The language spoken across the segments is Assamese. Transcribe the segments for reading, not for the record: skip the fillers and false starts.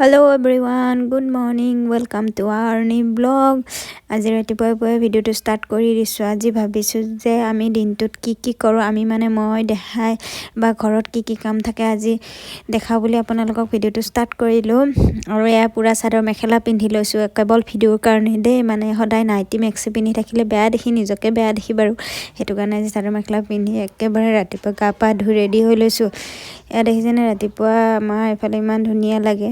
Hello everyone, good morning, welcome to our new vlog. আজি ৰাতিপুৱাই পুৱাই ভিডিঅ'টো ষ্টাৰ্ট কৰি দিছোঁ। আজি ভাবিছোঁ যে আমি দিনটোত কি কি কৰোঁ, আমি মানে মই দেহাই বা ঘৰত কি কি কাম থাকে আজি দেখাওঁ বুলি আপোনালোকক ভিডিঅ'টো ষ্টাৰ্ট কৰিলোঁ। আৰু এয়া পূৰা চাদৰ মেখেলা পিন্ধি লৈছোঁ কেৱল ভিডিঅ'ৰ কাৰণে দেই। মানে সদায় নাইটি মেক্সি পিন্ধি থাকিলে বেয়া দেখি, নিজকে বেয়া দেখি বাৰু। সেইটো কাৰণে আজি চাদৰ মেখেলা পিন্ধি একেবাৰে ৰাতিপুৱা গা পা ধুই ৰেডি হৈ লৈছোঁ। এয়া দেখিছেনে, ৰাতিপুৱা আমাৰ এইফালে ইমান ধুনীয়া লাগে।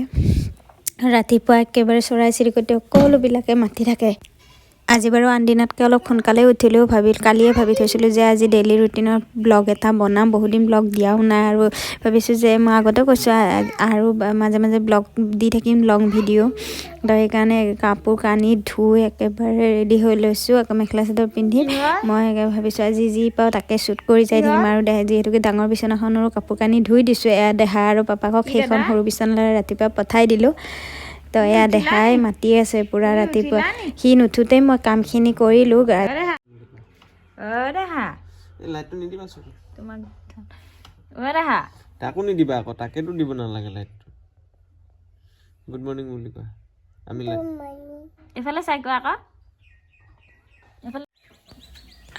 ৰাতিপুৱা একেবাৰে চৰাই চিৰিকটি সকলোবিলাকে মাতি থাকে। আজি বাৰু আন দিনতকৈ অলপ সোনকালে উঠিলেও কালিয়ে ভাবি থৈছিলোঁ যে আজি ডেইলি ৰুটিনৰ ব্লগ এটা বনাম। বহুত দিন ব্লগ দিয়াও নাই আৰু ভাবিছোঁ যে মই আগতে কৈছোঁ আৰু মাজে মাজে ব্লগ দি থাকিম, লং ভিডিঅ'। তো সেইকাৰণে কাপোৰ কানি ধুই একেবাৰে ৰেডি হৈ লৈছোঁ। আকৌ মেখেলা চাদৰ পিন্ধি মই ভাবিছোঁ আজি যি পাওঁ তাকে শ্বুট কৰি যাই থাকিম। আৰু যিহেতুকে ডাঙৰ বিচনাখনৰো কাপোৰ কানি ধুই দিছোঁ। এয়া দেহা আৰু পাপাকক সেইখন সৰু বিচনালৈ ৰাতিপুৱা পঠাই দিলোঁ। তো এয়া দেহাই মাতি আছে পূৰা ৰাতিপুৱা। সি নুঠোঁতেই মই কামখিনি কৰিলোঁ। দেহা। এই লাইটটো নিদিবা চকু। তোমাক, অ দেহা। তাকো নিদিবা আকৌ, তাকেতো দিব নালাগে লাইটটো। গুড মৰ্ণিং বুলি কোৱা। আমি লাইট এইফালে চাই কোৱা আকৌ।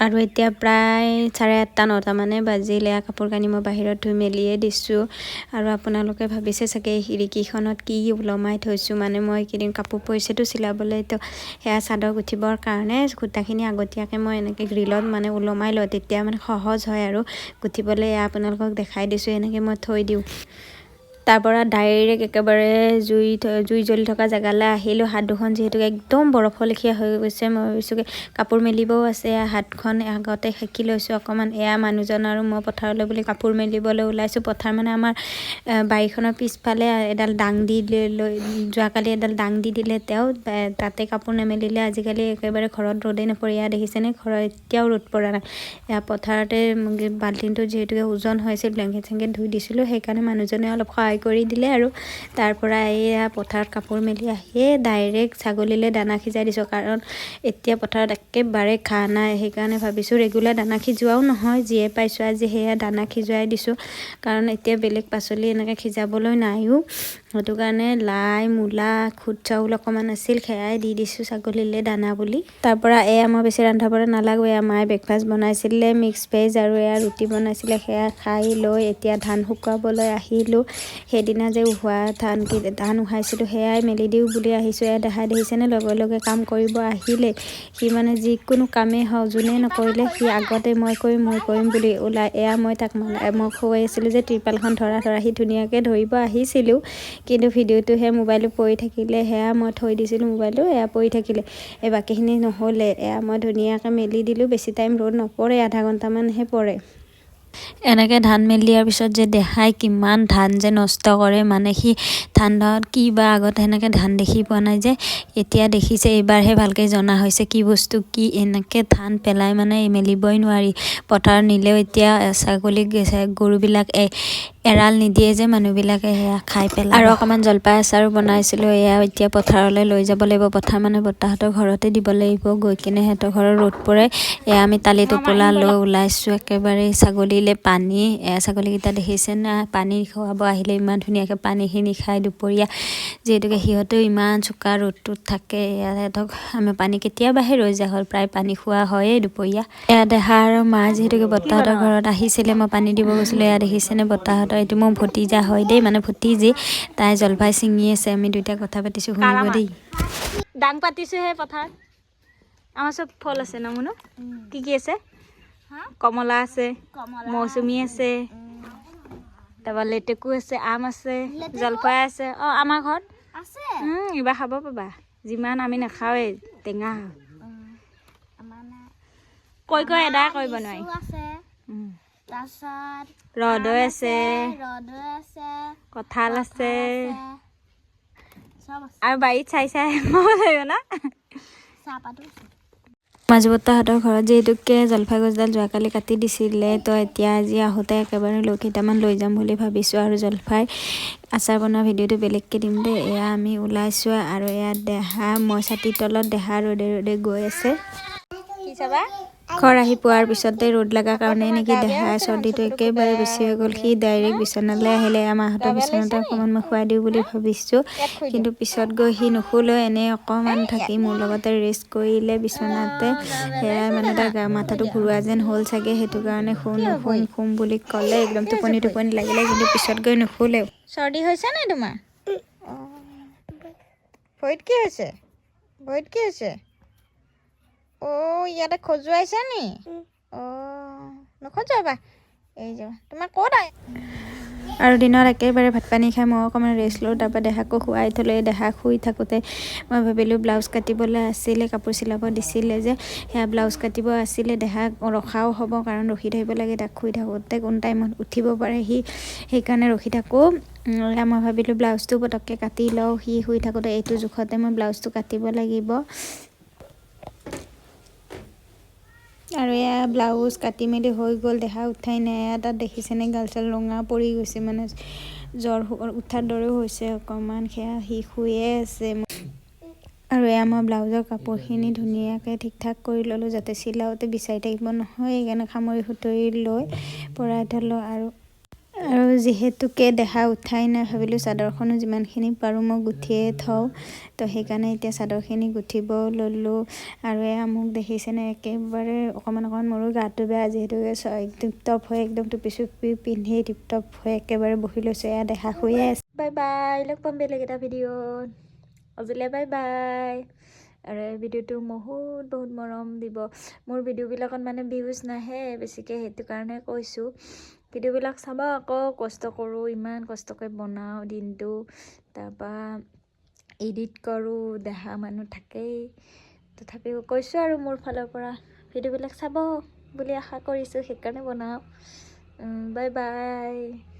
আৰু এতিয়া প্ৰায় 8:30, 9টা মানে বাজিলে। কাপোৰ কানি মই বাহিৰত ধুই মেলিয়ে দিছোঁ। আৰু আপোনালোকে ভাবিছে চাগে এই খিৰিকীখনত কি ওলমাই থৈছোঁ। মানে মই এইকেইদিন কাপোৰ পৰিছেতো চিলাবলৈ, তো সেয়া চাদৰ গুঠিবৰ কাৰণে সূতাখিনি আগতীয়াকৈ মই এনেকৈ গ্ৰীলত মানে ওলমাই লওঁ, তেতিয়া মানে সহজ হয় আৰু গুঠিবলৈ। এয়া আপোনালোকক দেখাই দিছোঁ, এনেকৈ মই থৈ দিওঁ। তাৰ পৰা ডাইৰেক্ট একেবাৰে জুই জ্বলি থকা জেগালৈ আহিলোঁ। হাত দুখন যিহেতুকে একদম বৰফৰ লেখীয়া হৈ গৈছে, মই ভাবিছোঁ কাপোৰ মেলিবও আছে, হাতখন আগতে সেকি লৈছোঁ অকণমান। এয়া মানুহজন আৰু মই পথাৰলৈ বুলি কাপোৰ মেলিবলৈ ওলাইছোঁ। পথাৰ মানে আমাৰ বাৰীখনৰ পিছফালে এডাল দাং দি লৈ যোৱাকালি এডাল দাং দি দিলে তেওঁ, তাতে কাপোৰ নেমেলিলে আজিকালি একেবাৰে ঘৰত ৰ'দেই নপৰে। এয়া দেখিছেনে, ঘৰত এতিয়াও ৰ'দ পৰা নাই। এয়া পথাৰতে বাল্টিংটো যিহেতুকে ওজন হৈছিল, ব্লেংকেট চেংকেট ধুই দিছিলোঁ, সেইকাৰণে মানুহজনে অলপ সহায় কৰি দিলে। আৰু তাৰ পৰা এয়া পথাৰত কাপোৰ মেলি আহিয়ে ডাইৰেক্ট ছাগলীলৈ দানা সিজাই দিছোঁ, কাৰণ এতিয়া পথাৰত একেবাৰে ঘাঁহ নাই। সেইকাৰণে ভাবিছোঁ ৰেগুলাৰ দানা সিজোৱাও নহয়, যিয়ে পাইছোঁ আজি সেয়া দানা সিজুৱাই দিছোঁ, কাৰণ এতিয়া বেলেগ পাচলি এনেকৈ সিজাবলৈ নাইও। সেইটো কাৰণে লাই, মূলা, খুদ চাউল অকণমান আছিল, সেয়াই দি দিছোঁ ছাগলীলৈ দানা বুলি। তাৰ পৰা এয়া মই বেছি ৰন্ধা বঢ়া নালাগোঁ। এয়া মায়ে ব্ৰেকফাষ্ট বনাইছিলে, মিক্স ভেজ আৰু এয়া ৰুটি বনাইছিলে, সেয়া খাই লৈ এতিয়া ধান শুকুৱাবলৈ আহিলোঁ। সেইদিনা যে উহোৱা ধান কি ধান উহাইছিলোঁ, সেয়াই মেলি দিওঁ বুলি আহিছোঁ। এয়া দেহাই দেখিছেনে, লগে লগে কাম কৰিব আহিলে। সি মানে যিকোনো কামেই হওক, যোনে নকৰিলে সি আগতে মই কৰিম, মই কৰিম বুলি ওলাই। এয়া মই তাক মানে মই কৈ আছিলোঁ যে তিৰপালখন ধৰা ধৰা, সি ধুনীয়াকৈ ধৰিব আহিছিলোঁ, কিন্তু ভিডিঅ'টোহে মোবাইলটো পৰি থাকিলে। সেয়া মই থৈ দিছিলোঁ মোবাইলটো, এয়া পৰি থাকিলে, এই বাকীখিনি নহ'লে। এয়া মই ধুনীয়াকৈ মেলি দিলোঁ। বেছি টাইম ৰ'দ নপৰে, আধা ঘণ্টামানহে পৰে। এনেকৈ ধান মেলি দিয়াৰ পিছত যে দেহাই কিমান ধান যে নষ্ট কৰে। মানে সি ধানত কি বা আগতে সেনেকৈ ধান দেখি পোৱা নাই যে, এতিয়া দেখিছে, এইবাৰহে ভালকৈ জনা হৈছে কি বস্তু কি। এনেকৈ ধান পেলাই মানে মেলিবই নোৱাৰি। পথাৰত নিলেও এতিয়া ছাগলী গৰুবিলাক এৰাল নিদিয়ে যে মানুহবিলাকে, সেয়া খাই পেলাই। আৰু অকণমান জলফাই আচাৰো বনাইছিলোঁ। এয়া এতিয়া পথাৰলৈ লৈ যাব লাগিব। পথাৰ মানে বৰ্তাহঁতৰ ঘৰতে দিব লাগিব গৈ কিনে, সিহঁতৰ ঘৰৰ ৰ'দ পৰে। এয়া আমি টালি টোপোলা লৈ ওলাইছোঁ একেবাৰে ছাগলীলৈ পানী। এয়া ছাগলীকেইটা দেখিছে না, পানী খুৱাব আহিলে ইমান ধুনীয়াকৈ পানীখিনি খাই দুপৰীয়া, যিহেতুকে সিহঁতেও ইমান চোকা ৰ'দটোত থাকে। এয়া সিহঁতক আমি পানী কেতিয়াবাহে ৰৈ যোৱা হ'ল, প্ৰায় পানী খোৱা হয়েই দুপৰীয়া। এয়া দেহা আৰু মা যিহেতুকে বৰ্তাহঁতৰ ঘৰত আহিছিলে, মই পানী দিব গৈছিলোঁ। এয়া দেখিছেনে, বৰ্তাহঁতৰ এইটো মোৰ ভতিজা হয় দেই, মানে ভতিজী, তাই জলফাই ছিঙি আছে। আমি দুইটা কথা পাতিছোঁ, শুনিব দেই। দাং পাতিছোহে পথাৰত। আমাৰ চব ফল আছে ন মুনু? কি কি আছে? কমলা আছে, মৌচুমী আছে, তাৰপৰা লেটেকু আছে, আম আছে, জলফাই আছে। অঁ, আমাৰ ঘৰত এইবাৰ খাব পাবা। যিমান আমি নাখাওঁৱেই, টেঙা কৈ কৈ এদাই কৰিব নোৱাৰি। ৰহদৈ আছে, কঁঠাল আছে আৰু বাৰীত চাই চাই খাব লাগিব না। মাজু বৰ্তাহঁতৰ ঘৰত যিহেতুকে জলফাই গছডাল যোৱাকালি কাটি দিছিলে, তো এতিয়া আজি আহোঁতে একেবাৰে লৈ কেইটামান লৈ যাম বুলি ভাবিছোঁ। আৰু জলফাই আচাৰ বনোৱা ভিডিঅ'টো বেলেগকৈ দিম দেই। এয়া আমি ওলাইছোঁ আৰু এয়া দেহা, মই ছাতিৰ তলত, দেহা ৰ'দে ৰ'দে গৈ আছে। কি চাবা? ঘৰ আহি পোৱাৰ পিছতে ৰ'দ লগাৰ কাৰণে নেকি দেহা চৰ্দিটো একেবাৰে বেছি হৈ গ'ল। সি ডাইৰেক্ট বিচনালৈ আহিলে। মাহঁতৰ বিচনাতে অকণমান মই শুৱাই দিওঁ বুলি ভাবিছোঁ, কিন্তু পিছত গৈ সি নুশুলেও, এনেই অকণমান থাকি মোৰ লগতে ৰেষ্ট কৰিলে বিচনাতে। সেয়াই মানে তাৰ গা মাথাটো ঘূৰোৱা যেন হ'ল চাগে, সেইটো কাৰণে শুম নুশুম শুম বুলি ক'লে, একদম টোপনি টোপনি লাগিলে, কিন্তু পিছত গৈ নুশুলেও। চৰ্দি হৈছে নাই তোমাৰ? ভৰিত কি হৈছে? ভৰিত কি হৈছে? অ' ইয়াতে খজুৱাইছে নি? অ' নখজুৱাবা, এই যাবা তোমাৰ ক'ত? আৰু দিনত একেবাৰে ভাত পানী খাই মই অকণমান ৰেষ্ট লওঁ, তাৰপৰা দেহাকো শুৱাই থ'লোঁ। এই দেহা শুই থাকোঁতে মই ভাবিলোঁ ব্লাউজ কাটিবলৈ আছিলে, কাপোৰ চিলাব দিছিলে যে, সেয়া ব্লাউজ কাটিব আছিলে। দেহাক ৰখাও হ'ব, কাৰণ ৰখি থাকিব লাগে তাক শুই থাকোঁতে, কোন টাইমত উঠিব পাৰে সি, সেইকাৰণে ৰখি থাকোঁ। এয়া মই ভাবিলোঁ ব্লাউজটো পটককৈ কাটি লওঁ সি শুই থাকোঁতে, এইটো জোখতে মই ব্লাউজটো কাটিব লাগিব। আৰু এয়া ব্লাউজ কাটি মেলি হৈ গ'ল, দেহা উঠাই নাই। এয়া তাত দেখিছেনে গাল চাল ৰঙা পৰি গৈছে, মানে জ্বৰ উঠাৰ দৰেও হৈছে অকণমান। সেয়া সি শুয়ে আছে। আৰু এয়া মই ব্লাউজৰ কাপোৰখিনি ধুনীয়াকৈ ঠিক ঠাক কৰি ল'লোঁ, যাতে চিলাওঁতে বিচাৰি থাকিব নহয়, সেইকাৰণে সামৰি সুতৰি লৈ পৰাই থ'লোঁ। আৰু যিহেতুকে দেহা উঠাই নাই, ভাবিলোঁ চাদৰখনো যিমানখিনি পাৰোঁ মই গুঠিয়ে থওঁ, তো সেইকাৰণে এতিয়া চাদৰখিনি গুঠিব ল'লোঁ। আৰু এয়া মোক দেখিছেনে একেবাৰে অকণমান অকণমান মোৰো গাটো বেয়া, যিহেতুকে টিপটপ হৈ একদম টুপি চুপি পিন্ধি টিপটপ হৈ একেবাৰে বহি লৈছোঁ। এয়া দেহা শুয়ে আছে। বাই বাই, লগ পাম বেলেগ এটা ভিডিঅ'ত। আজিলৈ বাই বাই। আৰু এই ভিডিঅ'টো বহুত বহুত মৰম দিব। মোৰ ভিডিঅ'বিলাকত মানে ভিউজ নাহে বেছিকৈ, সেইটো কাৰণে কৈছোঁ ভিডিঅ'বিলাক চাব আকৌ। কষ্ট কৰোঁ, ইমান কষ্টকৈ বনাওঁ দিনটো, তাৰপৰা এডিট কৰোঁ, দেহা মানুহ থাকেই, তথাপিও কৈছোঁ আৰু মোৰ ফালৰ পৰা ভিডিঅ'বিলাক চাব বুলি আশা কৰিছোঁ, সেইকাৰণে বনাওঁ। Bye bye.